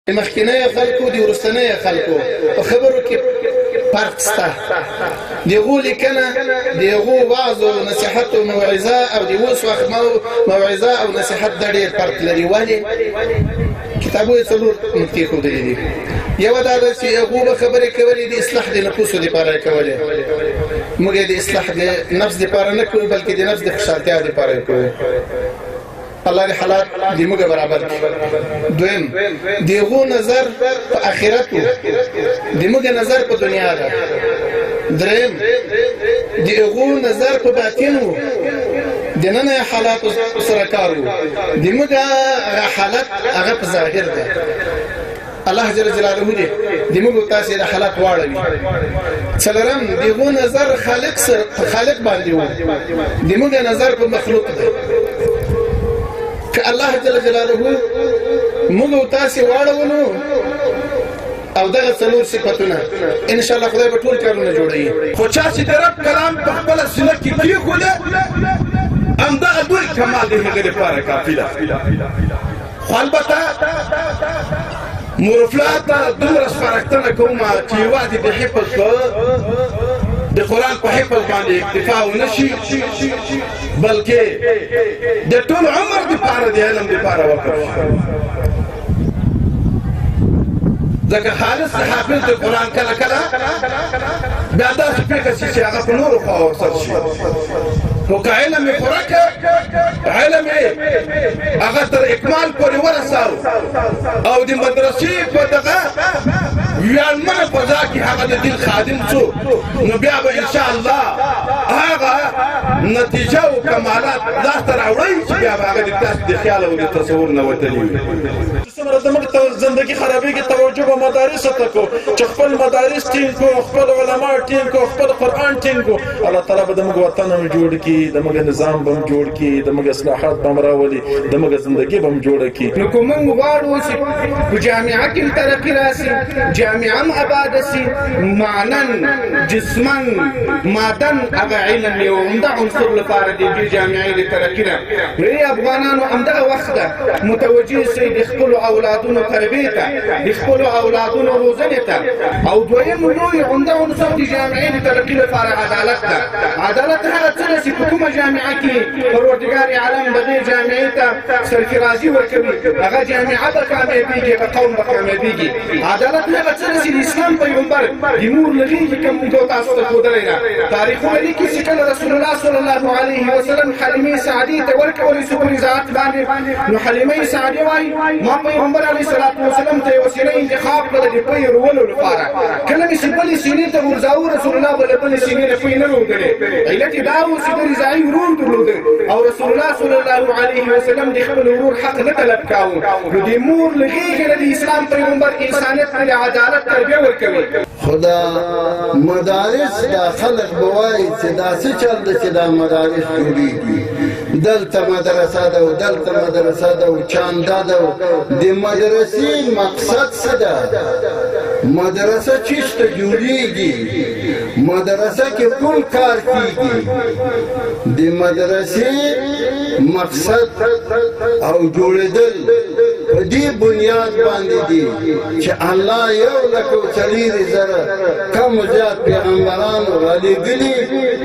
د مخکنیو خلکو د وروستنیو خلکو په خبرو کې فرق سته. د هغو لیکنه، د هغو وعظ او نصیحت او موعظه او د اوس وخت موعظه او نصیحت دا ډېر فرق لري. ولې؟ کتابو یې څلور نکتې ښودلې دي. یوه دا ده چې هغو به خبرې کولې د اصلاح د نفوسو دپاره یې کولې، موږ یې د اصلاح د نفس دپاره نه کوو، بلکې د نفس د خوشحالتیا دپاره یې کوو. الله دې حالات دې موږ برابر کړي. دویم، دیغو نظر په آخرت وو، د موږ نظر په دنیا ده. دریم، دیغو نظر په باطن وو، د نن حالات سره کار وو، د موږ هغه حالت هغه په ظاهر ده. الله جل جلاله دې د موږ تاسو د حالت واړوي. څلورم، دغه نظر خالق سره خالق باندې وو، د موږ نظر په مخلوق دی. که الله جل جلاله موږ تاسو واړولو او دغه څلور صفاتونه، ان شاء الله خدای به ټول کارونه جوړوي. خو چا چې د رب کلام په خپله سینه کې کېښوده، همدغه لوی کمال د هغه لپاره کافي ده. خو البته مورفلا ته دومره سپارښتنه کوم چې یوازې د حفظ په د قرآن په حفظ باندې اکتفا ونه شي، بلکې د ټول عمر دپاره د علم دپاره وقف شي، ځکه خالص حافظ د قرآن کله کله بیا داسې پېښه شي چې هغه په نورو خواو ورسر شي. خو که علم یې پوره کړ، علم یې هغه تر اکمال پورې ورساو او د مدرسې په دغه ویاړمنه فضا کې هغه د دین خادم شو، نو بیا به انشاءالله هغه نتیجه او کمالات لاسته راوړی چې بیا به هغه د تاسو د خیال او د تصور نه وتلي وي. څومره زموږ ته زندگی خرابېږي، توجه به مدارس ته کو، چې خپل مدارس ټینګ کو، خپل علما ټینګ کو، خپل قرآن ټینګ کو. الله تعالی به زموږ وطن هم جوړ کړي، زموږ نظام به هم جوړ کړي، زموږ اصلاحات به هم راولي، زموږ زندگی به هم جوړه کړي. نو که موږ غواړو چې په جامعه کې هم ترقي راسي، جامعه هم آباده سي، معناً جسماً ماداً هغه علم یو عمده عنصر لپاره د دې جامعې د ترقي ده. نو ای افغانانو، همدغه وخت ده، متوجه سئ د خپلو اولادونو تربیې ته، د خپلو اولادونو روزنې ته. او دویم لوی عمده عنصر د جامعې د ترقي لپاره عدالت ده. عدالت هغه څه ده چې په کومه جامعه کې پروردګار عالم به دې جامعې ته سرفرازي ورکوي، هغه جامعه به کامیابېږي، هغه قوم به کامیابېږي. عدالت هغه څه ده چې د اسلام پیغمبر د مور له غېږې کوم موږ تاسو ته ښودلی ده. تاریخونه لیکي چې کله رسول الله صلی الله علیه وسلم حلیمې سعدي ته ورکولې سو په رضاعت باندې، نو حلیمې سعدي وایي ما پیغمبر علیه الصلاة والسلام ته یوه سینه انتخاب کړه د پی رولو لپاره. کله مې چې بلې سینې ته غورځاوه، رسول الله به له بلې سینې نه پی نه رودلې. علت یې دا و چې د رضاعي ورور درلود او رسول الله صلی الله علیه وسلم د خپل ورور حق نه طلب کاوه. نو د مور له غېږې نه د اسلام پیغمبر انسانیت ته د عدالت تربیه ورکوي. خو دا مدارس، دا خلک به وایي چې دا څه چل ده چې دا مدارس جوړیږي، دلته مدرسه ده او دلته مدرسه ده او چانده ده. د مدرسې مقصد څه ده؟ مدرسه چیش ته جوړیږي؟ مدرسه کې کوم کار کیږي؟ د مدرسې مقصد او جوړېدل په دې بنیاد باندې دي چې الله 1,40,000 کم زیات پیغمبرانو رالیږلي،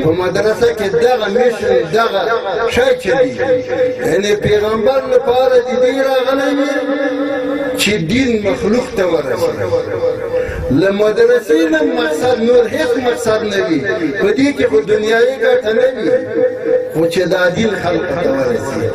په مدرسه کې دغه میشن دغه شی چلی، یعنی پیغمبر لپاره د دې راغلی وي چې دین مخلوق ته ورسي. له مدرسې نه مقصد نور هیڅ مقصد نه وي، په دې کې خو دنیایي ګټه نه وي، خو چې دا دین خلکو ته ورسي.